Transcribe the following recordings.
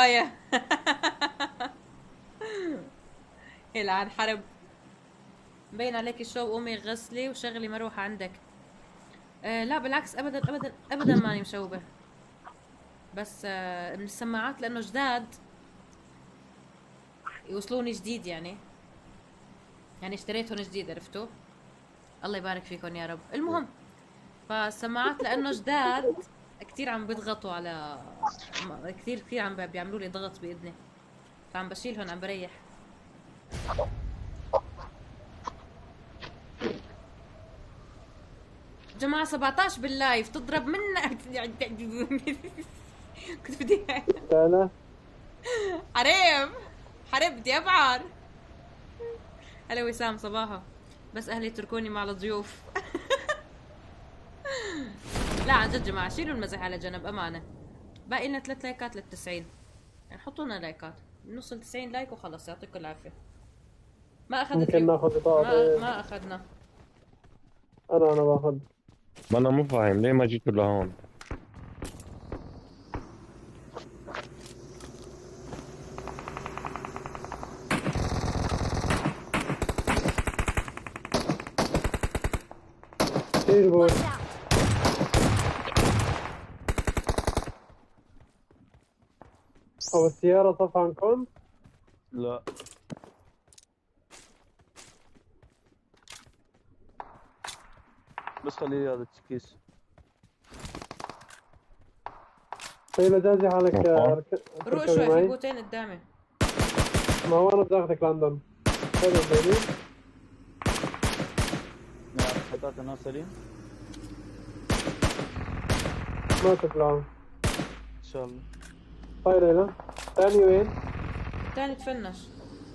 بالبداية. يلعن حرب. مبين عليك الشوب، قومي غسلي وشغلي مروحة عندك. لا بالعكس، ابدا ابدا ابدا ماني مشوبة. بس من السماعات لانه جداد يوصلوني جديد يعني اشتريتهم جديد، عرفتوا؟ الله يبارك فيكم يا رب. المهم، فالسماعات لانه جداد كتير عم بيضغطوا على كتير عم بيعملوا لي ضغط باذني، فعم بشيلهم عم بريح. جماعة 17 باللايف تضرب منا. كنت بدي أنا حريم، حريم بدي ابعر. هلا وسام صباحا. بس اهلي يتركوني مع الضيوف. لا عن جد جماعة شيلوا المزح على جنب امانة. باقي لنا 3 لايكات لل90، يعني حطوا لنا لايكات نوصل 90 لايك وخلص، يعطيكم العافية. ما اخذت ممكن ريو. ناخذ بطاقة. ما اخذنا. أنا باخذ. ما انا مو فاهم ليه ما جيتوا لهون. شيل بوي. Watch out! أو السيارة صف عنكم. لا بس خلي هذا التكيس. طيب جازي حالك أوه. روق تركبي شوي، في معي. بوتين قدامي. ما هو أنا بدي أخذك لندن. حلو بيبي. حطيت الناس سليم ما تطلعوا. ان شاء الله. طيب ليلى. ثاني وين؟ الثاني تفنش،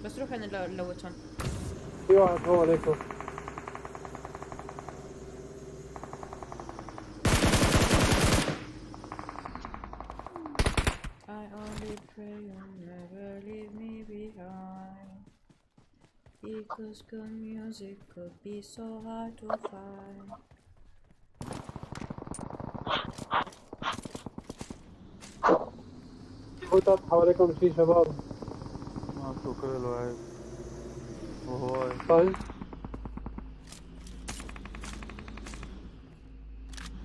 بس روح انا نلوتهم. في واحد هو عليكم. I only pray you'll never leave me behind, because good music could be so hard to find. بوتات حواليكم شي شباب. ماكو كل وعيب وهواي. طيب.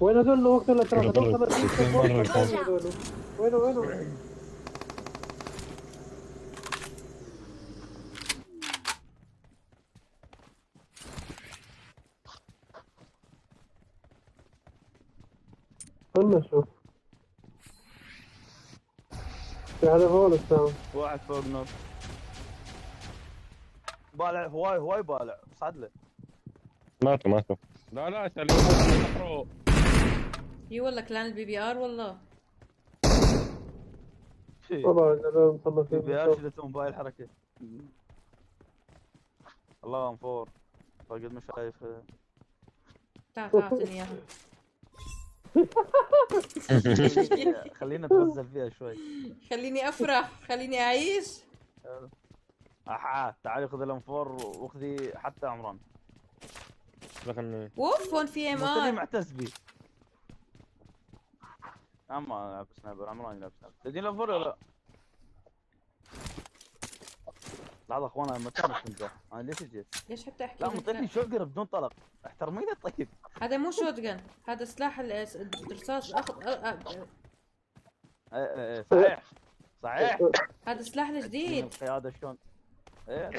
وين هذول وقت الاتراك؟ هذول مرة Watch يكون. out! وينه؟ قلنا شو. في هذا هو السام. واحد فوق نوب بالع هواي بالع صعد له. ماتوا لا سلموا. اي والله كلان البي بي ار والله. والله هذول مصنفين. بيها شلتهم بهاي الحركة. الله انفور فقد ما شايف. تعال اعطيني اياها. خلينا نتغزل فيها شوي. خليني افرح، خليني اعيش. تعالي خذ الانفور واخذي حتى عمران. لكن ووف هون في ام مسلم ار. معتز بي. اما لعب سنايبر عمران يلعب سنايبر. تدين الانفور ولا لا؟ لحظة اخوان انا مكان تمزح. انا ليش جيت؟ ليش حتى احكي لا لك مطيتني شوجر بدون طلق. احترميني طيب. هذا مو شوت جن، هذا سلاح الرصاص اخذ. ايه صحيح. هذا سلاح الجديد. القيادة شلون؟ ايه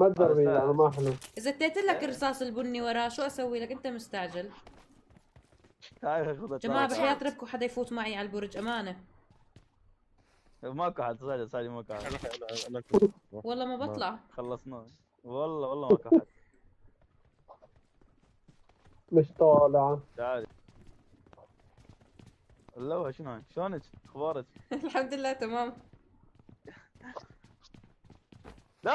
ما تدربي يعني ما حلو. اذا اديت لك الرصاص البني وراه شو اسوي لك؟ انت مستعجل. تعال خذ جماعة بحياة ربكم حدا يفوت معي على البرج امانة. ماكو حد سالي ماكو حد. والله ما بطلع. خلصنا والله ماكو حد. مش طالع. تعالي. اللوحة شنو شلونك؟ اخبارك؟ الحمد لله تمام. لا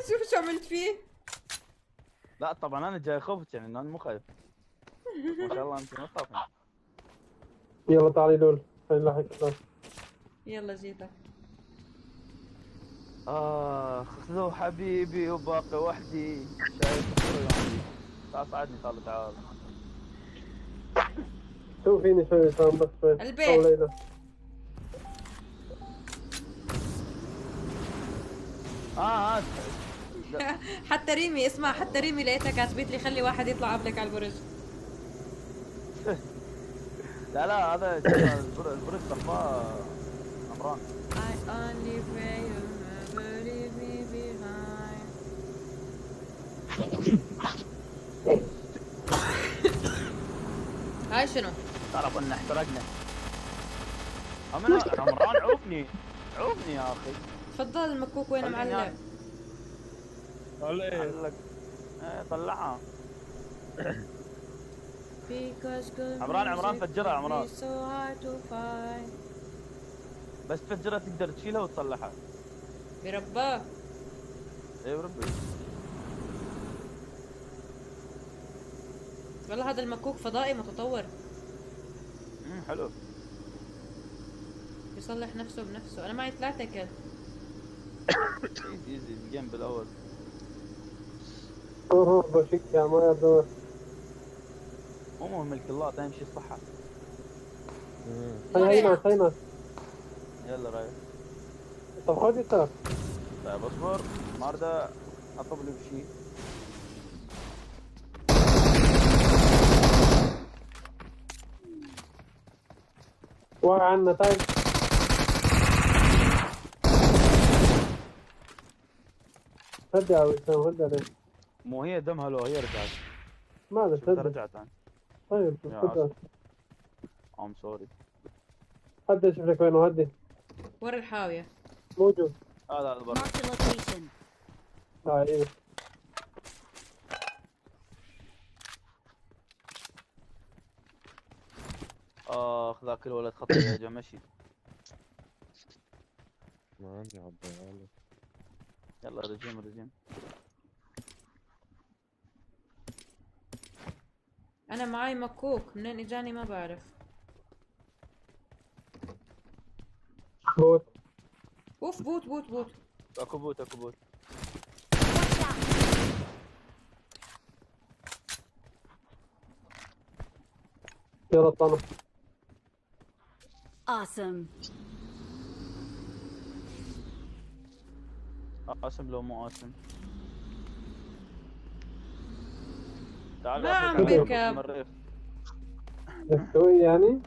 شوف شو عملت فيه. لا طبعا انا جاي خفت يعني انا مو خايف. ما شاء الله انت ما تخافين. يلا تعالي دول خلينا نلحق. يلا جيتك. خذوا حبيبي وباقي وحدي. شايف الصورة عندي. تعال صعدني تعال. شو فيني شوي ترى بس شوي. البيت. أو ليلى. حتى ريمي اسمع، حتى ريمي لقيتها كاتبت لي خلي واحد يطلع قبلك على البرج. لا هذا البرج طفاه عمران. I only pray you never leave me behind. هاي شنو؟ تعرف ان احترقنا. عمران عوفني يا اخي. تفضل المكوك وين خليني معلق؟ قال ايه علق. طلعها. Because good عمران music فجرها عمران. is so hard to find. بس تفجرها تقدر تشيلها وتصلحها. برباه. اي بربي. والله هذا المكوك فضائي متطور. حلو. يصلح نفسه بنفسه. انا معي 3 كل. ايزي الجيم بالاول. روح بشك يا ما يبدو. مو ملك الله تمشي الصحة. هاي ناس. يلا رايح. طب خذ يسار. طيب اصبر ماردا اطلب لي بشيء. وقع عنا طيب. هدي يا وسام هدي عليه. مو هي دمها لو هي رجعت. ما شفتها هدي. رجعت انا. طيب يا هدي. ام سوري. هدي اشوف لك وينه هدي. ورا الحاوية. موجود. هذا برا. Mark the location. ايوه. ذاك الولد خطر يا جماعة مشي. ما عندي عبد. يلا رجيم. انا معي مكوك، منين اجاني ما بعرف. بوت. اوف بوت. اكو بوت. Watch out. يلا طلع. Awesome. قاسم لو مو قاسم. تعال ما عم أخذك على بركب. المريخ. تسوي يعني؟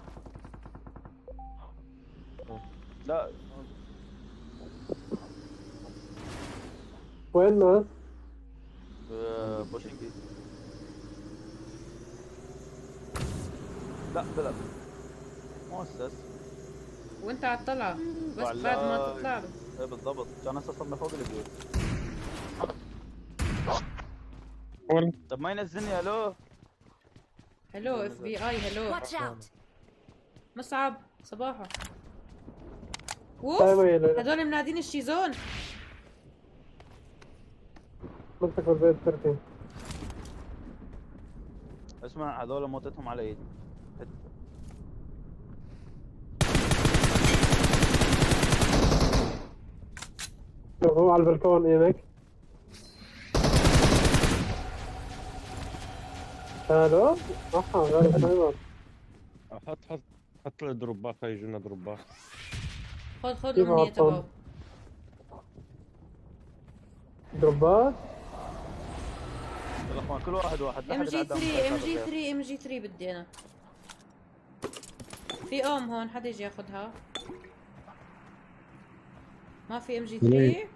لا وين ناس؟ بوشنكي. لا بلا مؤسس. وانت على الطلعة بس وعلى- بعد ما تطلع له. ايه بالضبط كان هسه صرنا فوق البيوت. طب ما ينزلني الو. هلو اف بي اي هلو. Watch out. مصعب صباحو. طيب اوف يا ليلى. هدول منادين الشيزون. مسك بالبيت تركي. اسمع هذول موتتهم على ايدي. هو على البلكون يمك. الو؟ غير سنايبر. حط له دروبات يجونا دروبات. خذ كيف الامنية عطل؟ تبعه. دروبات؟ يلا اخوان كل واحد لا ام حد جي يتعدى 3 على ام جي 3 بدي انا. في هون حدا يجي ياخذها. ما في ام جي 3.